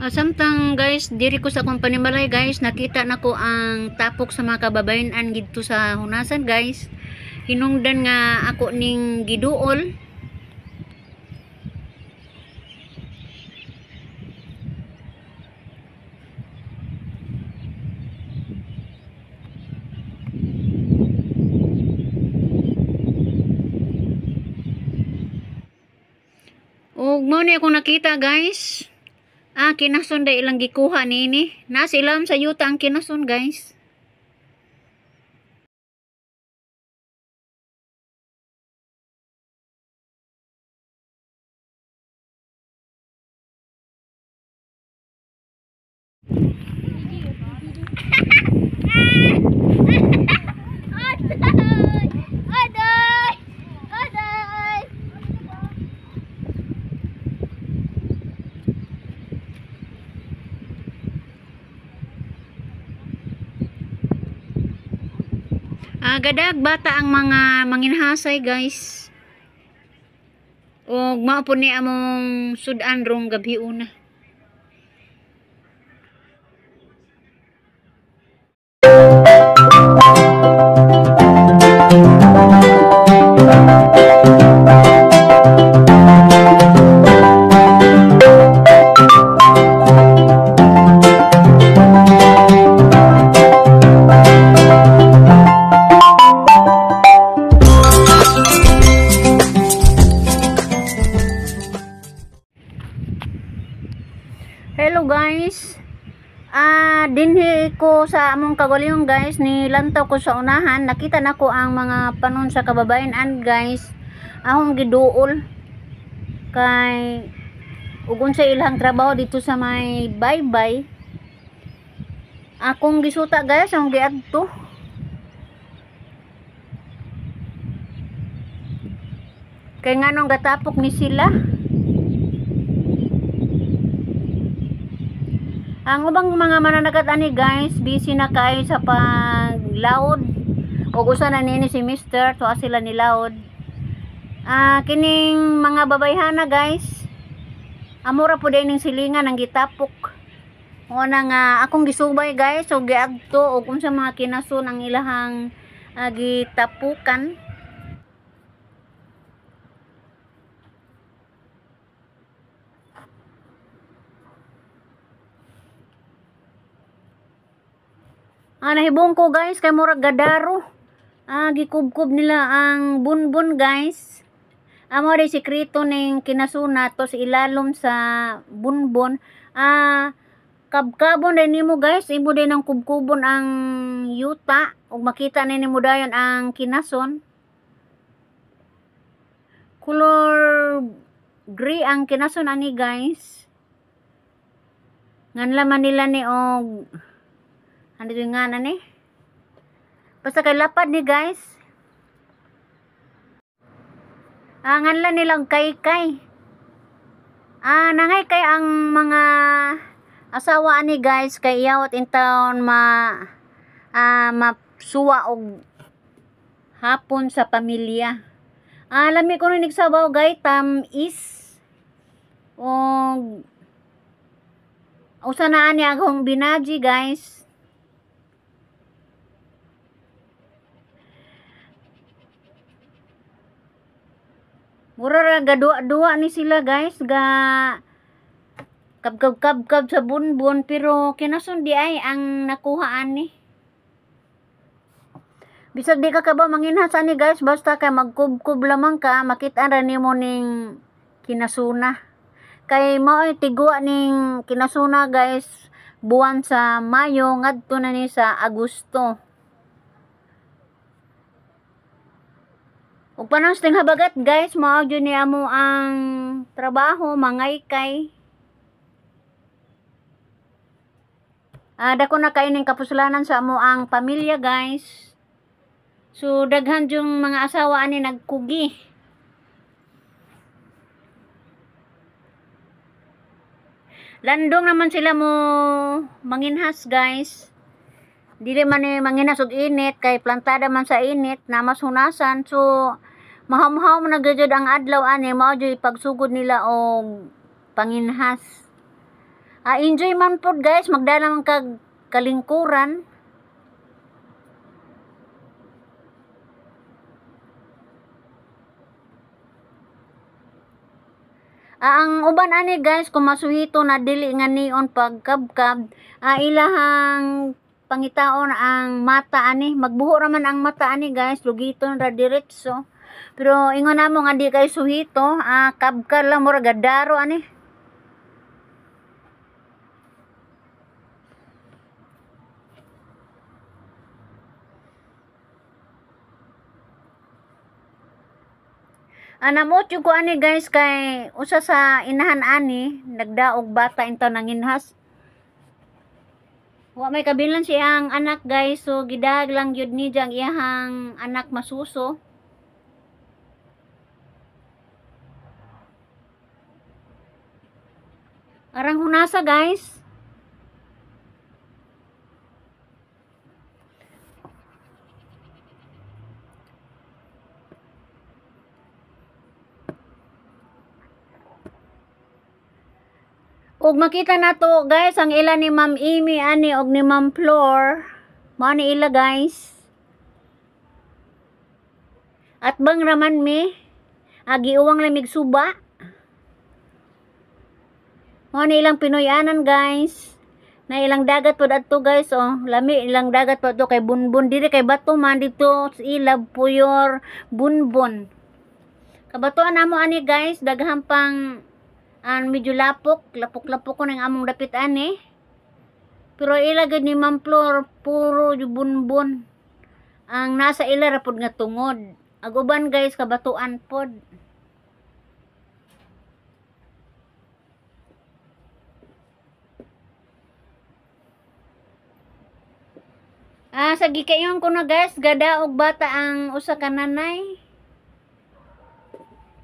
Samtang guys, diri ko sa akong panimalay guys, nakita nako ang tapok sa mga kababayen-an didto sa hunasan guys. Hinungdan nga ako ning giduol. Ug mao ni akong nakita guys. Ah, kinason da ilang gikuha niini. Nasa ilam sa yuta ang kinason guys. Aday! Aday! Aday! Ah, gadag bata ang mga manginhasay guys. Ug mao po ni among sud-an rong gabi una. Hello guys. Dinhi ko sa among kagalingon guys, nilantaw ko sa unahan, nakita nako ang mga panon sa kababayen-an guys. Ahong giduol kay ug unsa ilang trabaho dito sa may baybay. Akong gisuta guys, akong giadto. Kay nganong gatapok ni sila. Ang ubang mga mananagat ani guys, busy na kaayo sa paglaod. Ug usa na niini si Mister, tuwa sila ni laod. Kining mga babayhana guys, amura po din ning silingan ang gitapok. Mao na nga akong gisubay guys, og giadto og unsa mga kinason ang ilahang gitapukan. Nahibong ko guys kay murag gadaro. Gikubkob nila ang bunbun guys. Amo rin sikreto ning kinasuna to sa ilalom sa bunbun. Kabkabon din nimo guys, imo din ang kubkubon ang yuta ug makita ni nimo dayon ang kinason. Color gray ang kinason ani guys. Nganlaman nila ni og ano yung nga na ni? Basta kay lapad ni guys. Nganla nilang kay-kay. Nangay kay ang mga asawa ani guys kay iyawat in town masuwa og hapon sa pamilya. Lami ko ni nagsabaw guys, tam-is. Og usa na ani akong binaji guys. Mura ra gadua-dua ni sila guys, ga kabkab-kabkab sa bunbun pero kinasun di ay ang nakuha ani. Bisag di ka ba manginhas ani guys, basta kay magkubkub lamang ka, makita ra nimo ning kinasuna. Kay mao'y tigwa ning kinasuna guys, buwan sa Mayo ngadto na ni sa Agosto. Ug panahon sa habagat guys, mao jud ni amo ang trabaho, mangaykay. Dako na kay ning kapuslanan sa amo ang pamilya guys. So daghan jung mga asawa ani nagkugi. Landong naman sila mo manginhas guys. Dili man ni manginhas og init kay plantada man sa init na mas hunasan. So mahamham na gyud ang adlaw ani, mao jud pagsugod nila og panginhas. Enjoy man pod guys, magdala man kag kalingkuran. Ang uban ani guys, kung masuhito na dili nga nion pagkabkab, ilahang pangitaon ang mata ani, magbuho ra man ang mata ani guys, lugiton ra diretso. Pero ingon namo nga di kay suhito, kabkab lang mura gadaro ani. Anamot yung ko ani guys kay usa sa inahan ani nagdaog bata intaw nanginhas. Wa may kabilan siyang anak guys, so gidag lang gyud ni ang iyahang anak masuso. Arang hunasa guys. Ug makita nato guys ang ila ni Ma'am Amy ani og ni Ma'am Flor. Mao ni ila guys. At bang raman mi agi uwang lamig suba. Mao ni ilang Pinoy-anan guys. Na ilang dagat pod adto guys oh. Lami ilang dagat pod adto kay bunbun diri kay bato man dito sa ilab puyor bunbun. Kabatuan namo ani guys, daghan pang an medyo lapok, lapok-lapok ko ng among dapit ani. Pero ila gid ni Ma'am Flor puro ju bunbun. Ang nasa ila ra pod nga tungod. Ag uban guys kabatuan pod. Sa gikayon ko na guys, gadaog bata ang usa ka nanay.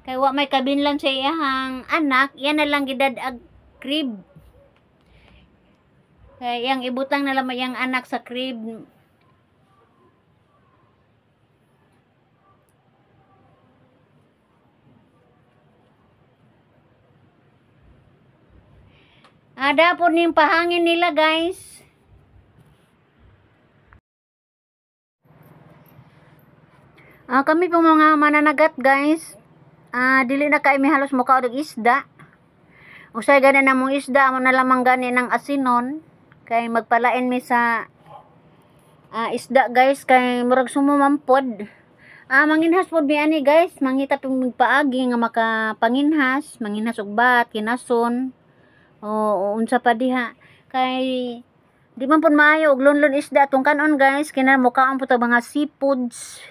Kay wa may kabinlan sa iyahang anak, iya na lang gidad-ag crib. Kay iyang ibutang na lang iyang anak sa crib. Ada po ning pahangin nila guys. Kami po mga mananagat guys. Dili na kay mi halos mukha og isda. Usay gani na mong isda, amo na lamang gani ng asinon kay magpalain mi sa isda guys kay murag sumumampod. Manginhas pod mi ani guys, mangita pud paagi nga makapanginhas, manginhas og bat, kinason o unsa pa diha kay di man pud maayo og lunlun isda atong kanon guys, kina mukaon pud ta mga seafoods.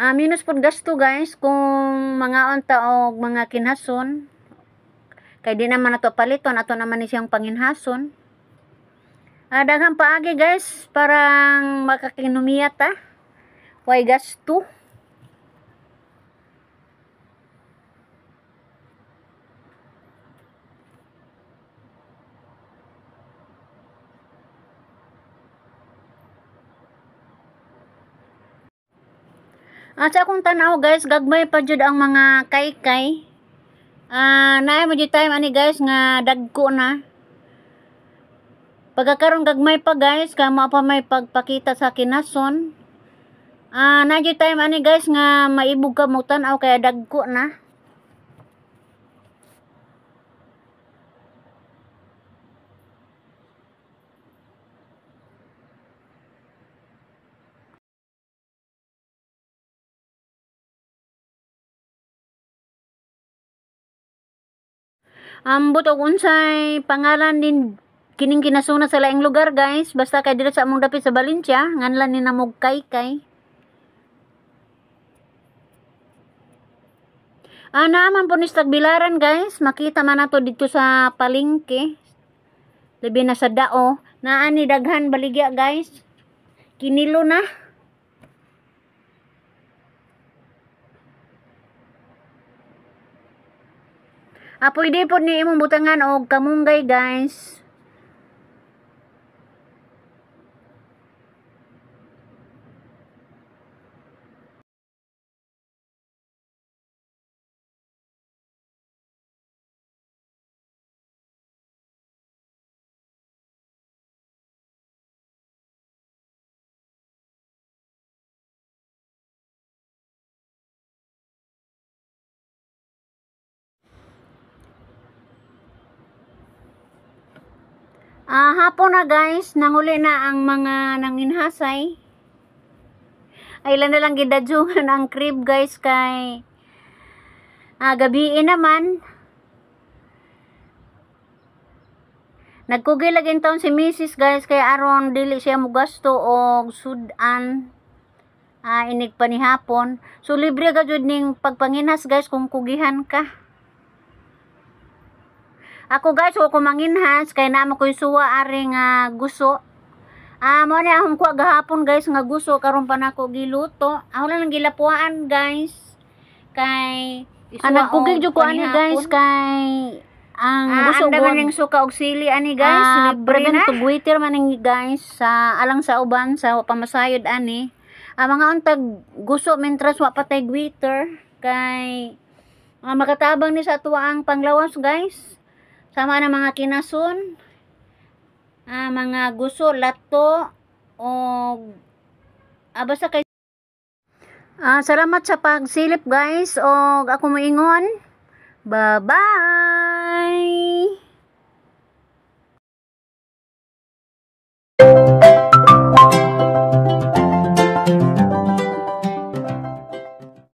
Minus pod gasto guys kung mangaon ta og mga kinhason. Kay di naman nato paliton, ato naman ni siyang panginhason. Daghang paagi guys parang makakinumiya ta. Way gasto. Sa akong tanaw guys, gagmay pa jud ang mga kaykay. Naay mo jud time ani guys nga dagko na. Pagkakaron gagmay pa guys, kamo pa may pagpakita sa kinason. Naay jud time ani guys nga maibog ka mo tan-aw kaya dagko na. Ambot og unsay pangalan din kining kinasuna sa laing lugar guys, basta kay diri sa among dapit sa Valencia, nganlan ni namog kaykay. Naaman po ni sa Tagbilaran guys, makita man nato dito sa palengke. Labi na sa dao, naa ni daghan baligya guys. Kinilo na. Pwede po ni imong butangan og kamunggay guys. Hapon na, guys, nanguli na ang mga nanginhasay. Ay ilan na lang gidadyungan ang crib, guys, kay gabiin naman. Nagkugi lagi taon si Mrs., guys, kay aron dili siya mugasto og sudan inig panihapon. So libre ka jud ning pagpanginhas, guys, kung kugihan ka. Ako, guys, wa ko manginhas kay naa ko'y suwa ari nga guso. Mo ni akong kuha gahapon, guys, nga guso, karon pa nako giluto. Ako lang gilapuan, guys. Kay nagkugig jud ko ani, guys, kay ang guso Anda man ning suka og sili ani, guys, libre na. Prevent waiter man ning, guys, sa alang sa uban sa pamasayod ani. Mga untag guso mentras wa pa tay waiter kay makatabang ni sa atuang panglawas, guys. Sama na mga kinason, mga guso, lato og basta kay salamat sa pagsilip, guys, og ako moingon. Bye-bye.